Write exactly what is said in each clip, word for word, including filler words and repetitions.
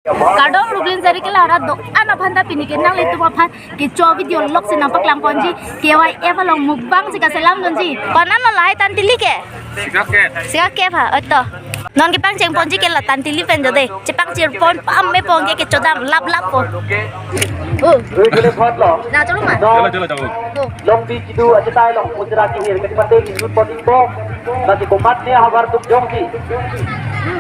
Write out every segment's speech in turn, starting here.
Kardom Rublin Zarikela arat do-an aphan ta pini ke nanglitum aphan kecho video lok si nangpaklang ponji, K Y F along mukbang si kaselam dunji. Konan lo lahai tan tili ke? Sika ke. Sika ke pha, oito. Non kepangcheng ponji ke la tan tili pen jo de. Chepangchir pon pame pon ke kechodam lap lap po. Oh. Rui kule phot lo. Na cholo ma. Cholo, cholo, cholo. Oh. Longpi kedo achetai along mujra kehir kachepate kejut pon ingpo. Lasi komatne havar tum jongsi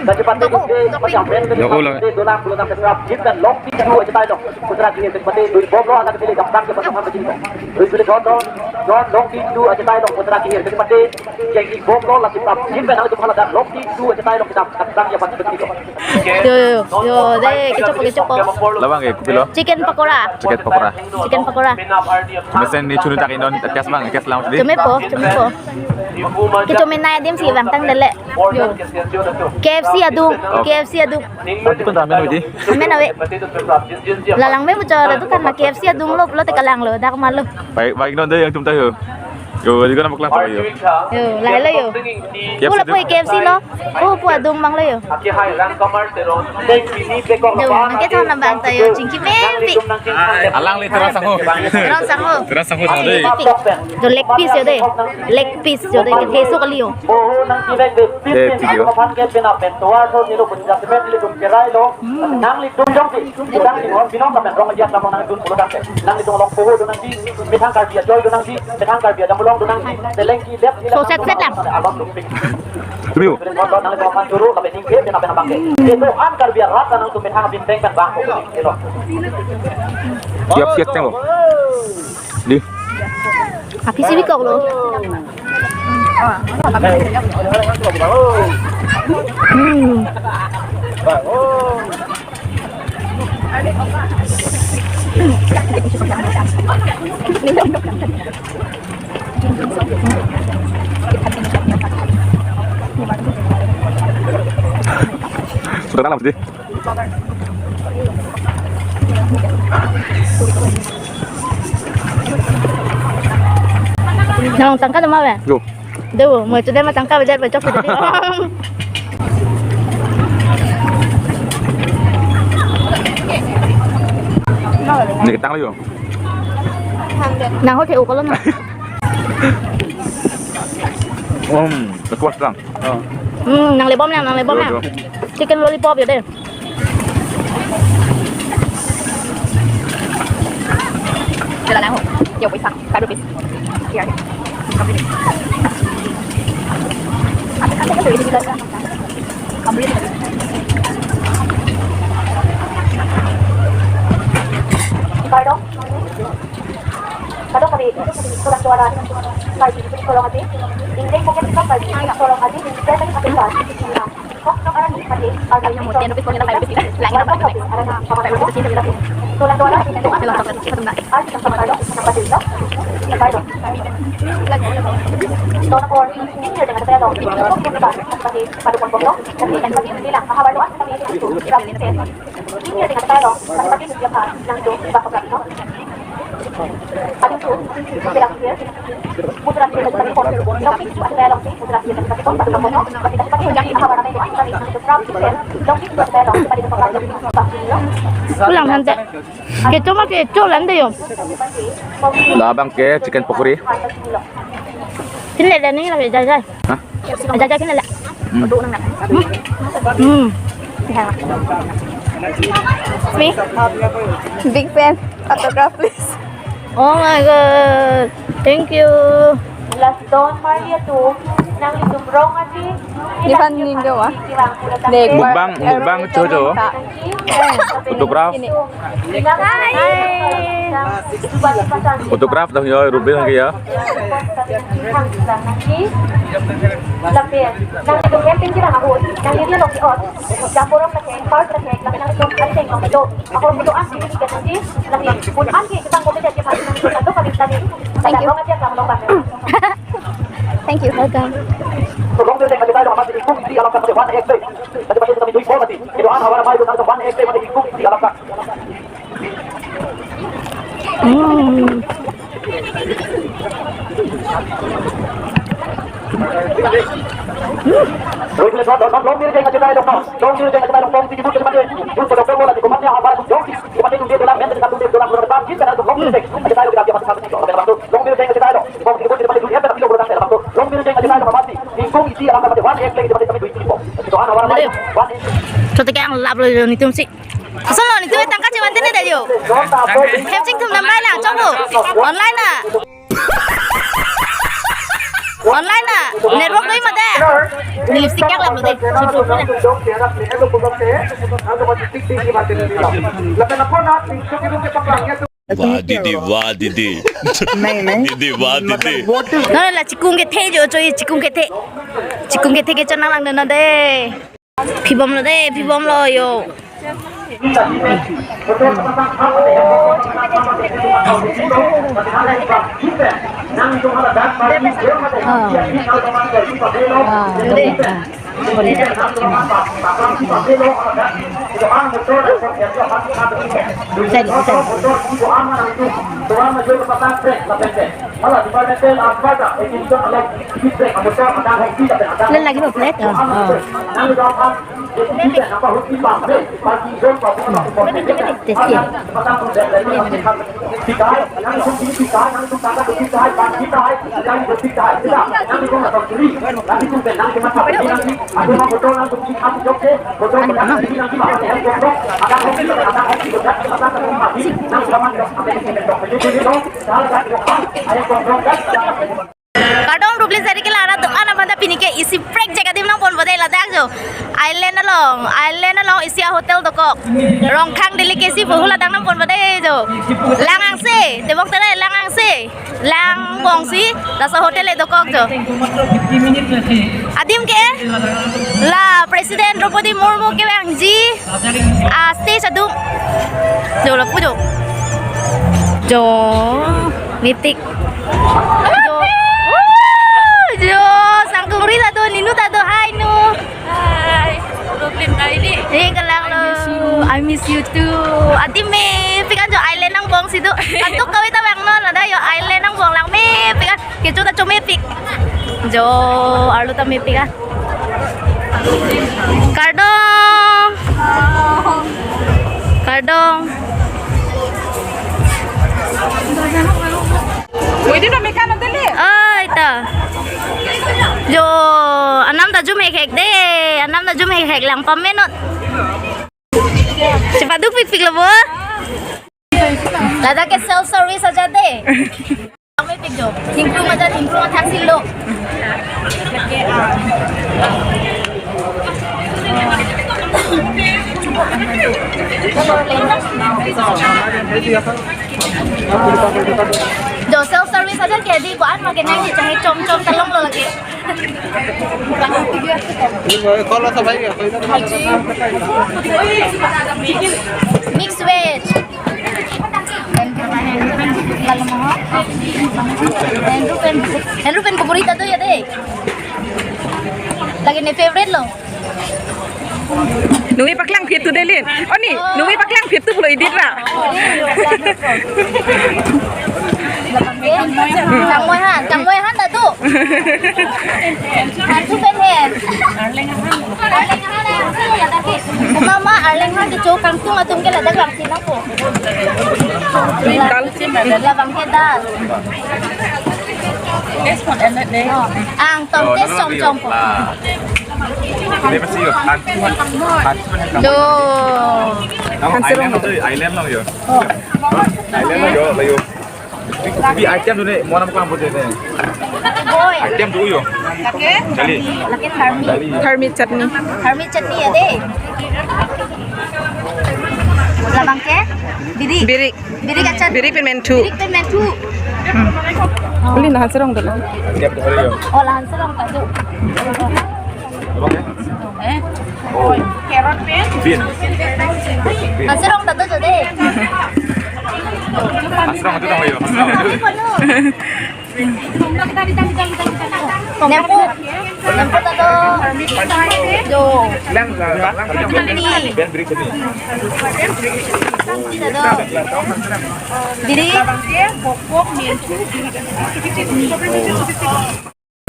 kachepate dukde, pajam pen kachepate dolang pulo tang kesrap jit dan longpi kedo achetai along mujra kehir kachepate dui bom lo anak kepilih gampang ke pasang kejut. Rui kule phot lo. Non longpi kedo achetai along mujra kehir kachepate jengki bom lo lasi prap jit dan nangtum haladan longpi kedo achetai along kita katang ya pati pati ko. Yo, yo, yo, de, kecho po, kecho po. Labang ke, kopilo? Chicken pakora. Chicken pakora. Chicken pakora. Mesen ni chunu tak inon, tes bang, tes lang di. Chome po, chome po. Kecho menai adim si bang tang dele. Yo. K F C adung, okay. K F C adung. Adi pun ramen wi di. Ramen ave. Lalang me muchor tu kan ma K F C adung lo, lo te kalang lo, dak malu. Baik, baik non de yang tum tahu. Yo, juga nama kelas apa yo? Yo, lahai lo yo. K F C. Pula tu. Pui K F C lo. Oh, pu adung bang lo yo. Yo, nangkethon nang bang ta yo, chingki me pi. Alangli terang sangho. Terang sangho. Terang sangho sangho de. Pi. Jo leg piece yo de. Leg piece yo de, kethe so kali yo. Eh, video. Hmm. Nanglitum jongsi, nanglitum binong lapen rong ajiat lam nanglitum pulo tangte. Nanglitum along poho do nangji, methang Karbi ajoy do nangji, methang Karbi ajamulong do nangji, selengki lep. So set set lang. Along lupik. Tumiu. Nanglitum aphan churu lapen ingke, pen apen abang ke. Kedo-an Karbi arat nangtum methang abin peng pen bang ko. Ilo. Siap siap tengok. Di. Api sih bikok lo. Hmm. Sudah dalam sih. Nang tangka nama be? Yo. Do, mo chude ma tangka be jar be chok chude. Ni ketang yo. Nang ho the u kolo na. Um, request lang. Oh. Hmm, nang le bom lang, nang le bom lang. Yo, yo. Chicken lollipop yo de. Sila lang ho. Yo, paisa. Five rupees. Here. Ate, ate, ate, ate, ate. Pardon? Kadokave, surat suara, Karbi, tolong ati. Ingdeng pocket kita Karbi, tolong ati. Ingdeng pocket kita Karbi. Kok, kok, arah ni, mati. Arah ni, ten rupees ko nila five rupees kita. Lagi na five rupees. Arah na, five rupees kita. Surat suara, tolong ati. Arah ni, pardon. Tolong, ini dia dengan saya dong. Ini dia dengan saya dong. Mati, padu pon pon dong. Tapi, tapi, bilang, apa baru, ah, tapi, itu, Pulang nanti. Kecho ma kecho lande yo. Labang ke chicken pakora. Sini le ni la jai jai. Hah? Aja aja kena la. Hmm. Hmm. Me? Big fan. Autograph, please. Oh my God. Thank you. Last don Maria tu. Nanglitum rong ati. Di pan ning gawa. Mukbang, mukbang, Jojo. Photograph. Ini. Hai. Photograph dong yo, Ruben lagi ya. Thank you. Thank you. Welcome. Hmm. Choteke ang lap lo netum si. Asal lo netum tangka chevan tene dayo. Hepching thum nambai lang chongbo. Online na. Online na. Network doi mate. Ni lipstick kyak lap lo de. Wah, didi, wah, didi. नहीं, नहीं। Didi, wah, didi। मतलब, what is No, la chikung kethe jo choi chikung kethe. Chikung kethe ke chonang lang no de. Phibom lo de, phibom lo yo. Hala departmental asbata ekjun along feedback amotor adang hong pi lapen adang Len lagi lo plate. Oh, oh. Test ya. Kardom, Rubli Sari ke lara dokan aphan ta pini ke isi prekjak adim nangponpo de ladak jo. Island along, island along isi a hotel dokok. Rongkhang delicacy pu hula dang nangponpo de jo. Lang angse, tebok tere lang angse. Lang bongsi, laso hotel e dokok jo. Adim ke, la President Droupadi Murmu kevangji, a stage adung. Jo lapu jo. Jo, mepik. Jo. Woo! Jo, sangkung ri ta do, Ninu ta do, hi Nu. Hi. Brooklyn ta ili. Ni kelang lo. I miss you. I miss you too. Adim mepik an jo island angbong si do. Antuk kave ta vangnon, ladak jo island angbong lang mepik an. Kecho ta cho mepik. Jo, arlo ta mepik an. Kardom. Kardom. Widi no mekan no dele. Ai ta. Jo, anam ta jum hek hek de. Anam ta jum hek hek lang pamenon. Chepaduk pikpik lo bo. Ladak ke self service aja de. Kami pik jo. Ingkung aja, ingkung athak silo. Jo, self service aja ke di ko-an ma kenangji, chahe chom chom ta longlo lake. Kol asa bhai, mix veg. Henru pen, henru pen pukuri ta do ya de. Lake ne favorite lo. Nungui paklang phit tu delin. Oni, nungui paklang phit tu pulo idit ra. Changmoi han, changmoi han ta do. Hansu pen hen. Mama, arleng han kecho kangtung atum ke ladak lang sina ko. Dal. Labang ke dal. Oh. Ang tom test chom chom po. Ini pasti yo. Han. Han. Do. Island lo yo. Island lo yo, lo yo. Bi item tu ne, mo nam ko nam pute ne. Boy. Item tu yo. Lake? Dali. Lake tharmi. Dali. Tharmi chutney. Tharmi chutney ya de. Labang ke? Biri. Biri. Biri kachan. Biri pen menthu. Biri pen menthu. Hmm. Uli nahan serong dulu. Item tu yo. Oh, nahan serong tadu. Eh? Carrot pen? Bean. Asrong tadu jode. Asrong itu tahu ya. Nempu. Nempu tadu. Jo. Lang, lang, lang. Ini. Tadu. Jadi.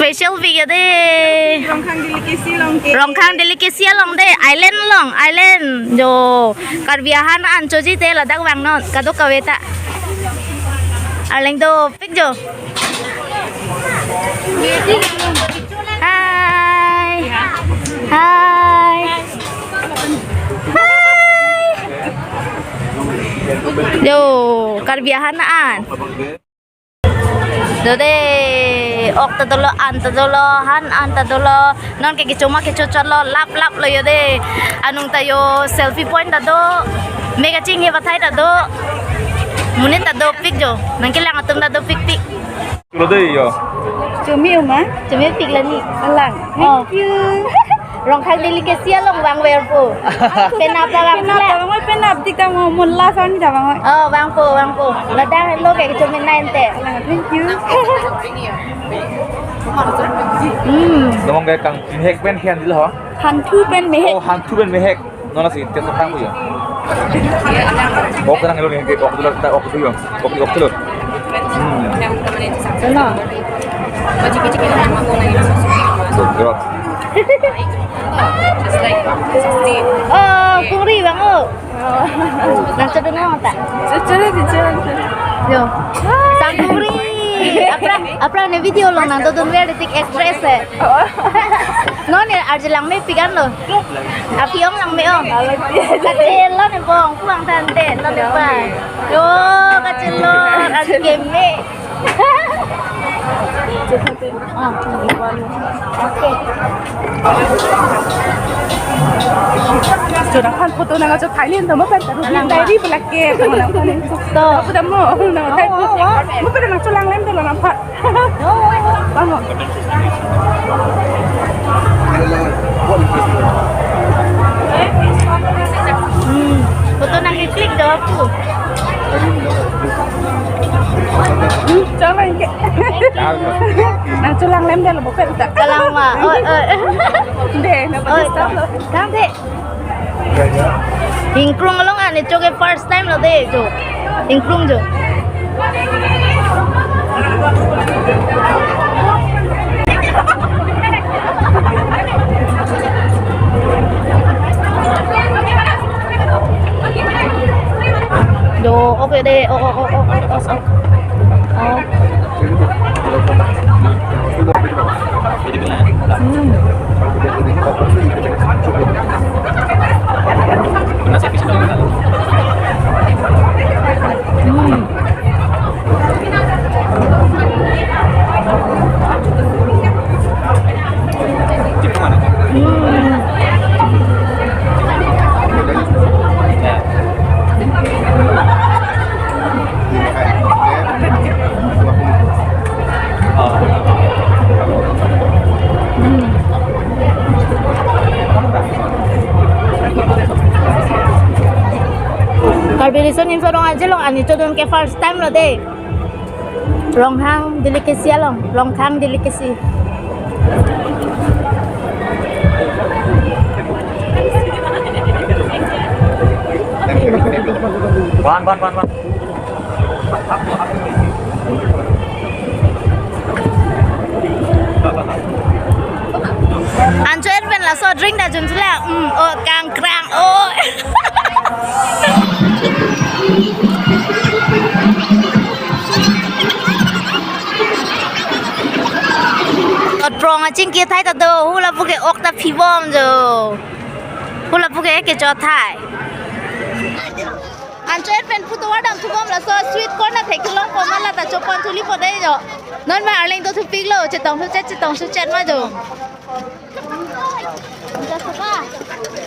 Special video de. Rongkhang delicacy along ke. Rongkhang delicacy along de. Island along, island. Jo. Karbi ahan an choji te ladak vangnon. Kadokave ta. Arleng dopik jo. Hi. Hi. Hi. Jo, Karbi ahan an. Dode, ok ta dolo, an ta dolo, han an ta dolo. Non ke kecho ma kecho chotlo, lap lap lo jo de. Anung ta jo selfie point ta do. Me kachinghe pathai ta do. Monit ta dopik jo. Nangkelang atum ta dopikpik. Lo de jo. Chumi uma? Chumi pik lani. Alang. Oh. Thank you. Rongkhang delicacy along vangverpo. Penap ta vang penap ta vang, penap tik ta mo, mo la san ta vang. Oh, vangpo, vangpo. Ladak lo ke chumi nine te. Alang, thank you. Hmm. Namong ke kangpinhek pen hian dilo ho? Hanthu pen mehek. Oh, hanthu pen mehek. Non lasi test tang ko jo. Ok ta nanglo ni, ok ta, ok ta jo. Ok, ok ta lo. Hmm. Sana. So, grok. Oh, kuri bang oh. Nangchodun nang ta? Chodun, chodun, chodun. Jo. Sang kuri. Apra, apra ne video along nangdodunver tik actress eh. Oh. Non ne arje langmepik an lo. Aphi-ong langme-ong. Kachelon ne bong puang tangte, non ne pa. Jo, kachelon, arje keme. Ah, okay. Chodang phan photo nangcho Thailand to mo pen ta ru Alang diary ma. Belak ke to nang phan. To. Apa dah mo? Nang Oh, oh, oh. Mo pen nangcho langlem to nang phan. Oh, oh, oh. Bang. Hmm. Photo nangklik do apu. Hmm, coba ini. Nangcho langlem deh lo bopet ta. Kalang ma. Oi, oi. Deh, napa Oi, stop lo. Tang deh. Ingkrung along an ne cho ke first time lo de cho. Ingkrung cho. Do, okay de. Oh, oh, oh, oh, oh, oh. Oh. Hmm. Hmm. Karbi Riso Nimso Rong Aje along an ne chodun ke first time lo de. Ronghang delicacy along, Rongkhang delicacy. Ban, ban, ban, ban. Ancho-et pen laso drink ta jun chula. Hmm, oh, kangkrang, oh. Prong achingki thai ta do, hula puke ok ta phibom jo. Hula puke kecho thai. Ancho-et pen photo vardam thubom laso sweet corn athek kelong ko ma la ta chopon thuli po dei jo. Non ma arleng do thupiklo, chetong thuchet, chetong thuchet ma jo.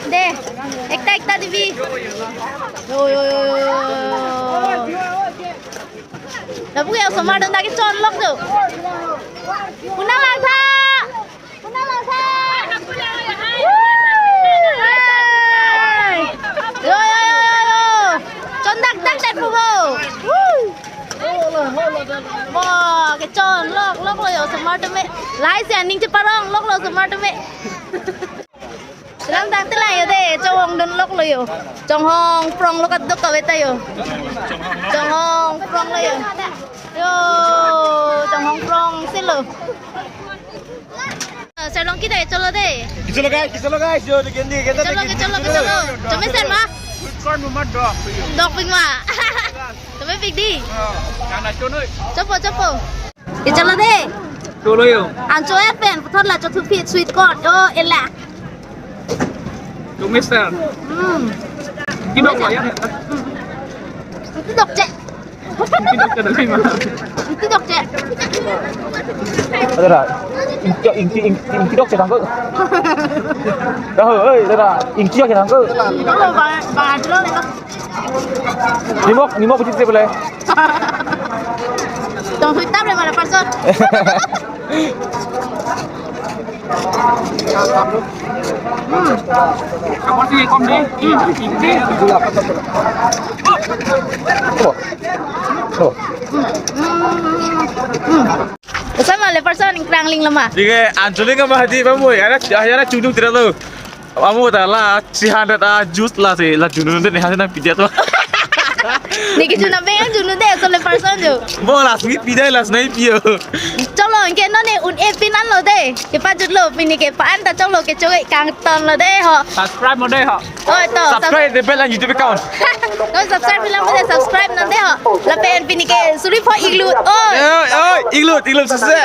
De, ekta ekta dibi. Yo, yo, yo, yo. Lapu ke osomar dun ta kechon lok jo. Punang langtha. Punang langtha. Woo! Hey! Yo, yo, yo, yo, yo. Chon dak dak dak pupo. Woo! Bo, kechon lok lok lo jo osomar tame. Lahai si aning cheparong lok lo osomar tame. Selam tangte lang jo de, chonghong dun lok lo jo. Chonghong prong lo kadokave ta jo. Chonghong prong lo jo. Jo, chonghong prong si lo. Sir Longki ta kecholo de. Kecholo guys, kecholo guys. Yo, dikit, dikit, kecholo, dikit, kecholo, dikit, kecholo. Dikit. Chome sir ma? Sweet corn mama dok. Dok pik ma. Chome pik di. Oh, kana chonoi. Chopo, chopo. Kecholo de. Cholo yo. Ancho et pen puthot la chothu phi sweet corn. Oh, ela. Chome sir. Hmm. Kidok ya. Kidok che. Kidok che. Kidok che. Ada dah. Ingki, ingki, ingki, ingki dok che tangko. Dah, oi, ada dah. Ingki dok che tangko. Kalau ba, ba, dulu ni. Nimok, nimok bujit se boleh. Tong hui tam le mala person. Hmm. Kapan sih kom di? Ingki. Oh. Oh. Sama le person ingkrang ling lama. Dike anjali ka mahadi ba moi. Ada, ada chunung tidak lo. Amo ta la three hundred a juice lasi la chunun de ne hasi nangpi det to. Neke chunun abang chunun de, so le person jo. Mo lasi pi det lasi nangpi yo. Cholo, ingke non ne un-e pinan lo de. Kepajutlo, pini ke pa-an ta cholo kecho-e kangton lo de ho. Subscribe mo de ho. Oi to. Subscribe the bell and YouTube account. Koi subscribe pilang mo de, subscribe non de ho. Lapen pini ke suri pho iglut. Oi. Oi, oi, iglut, iglut sese.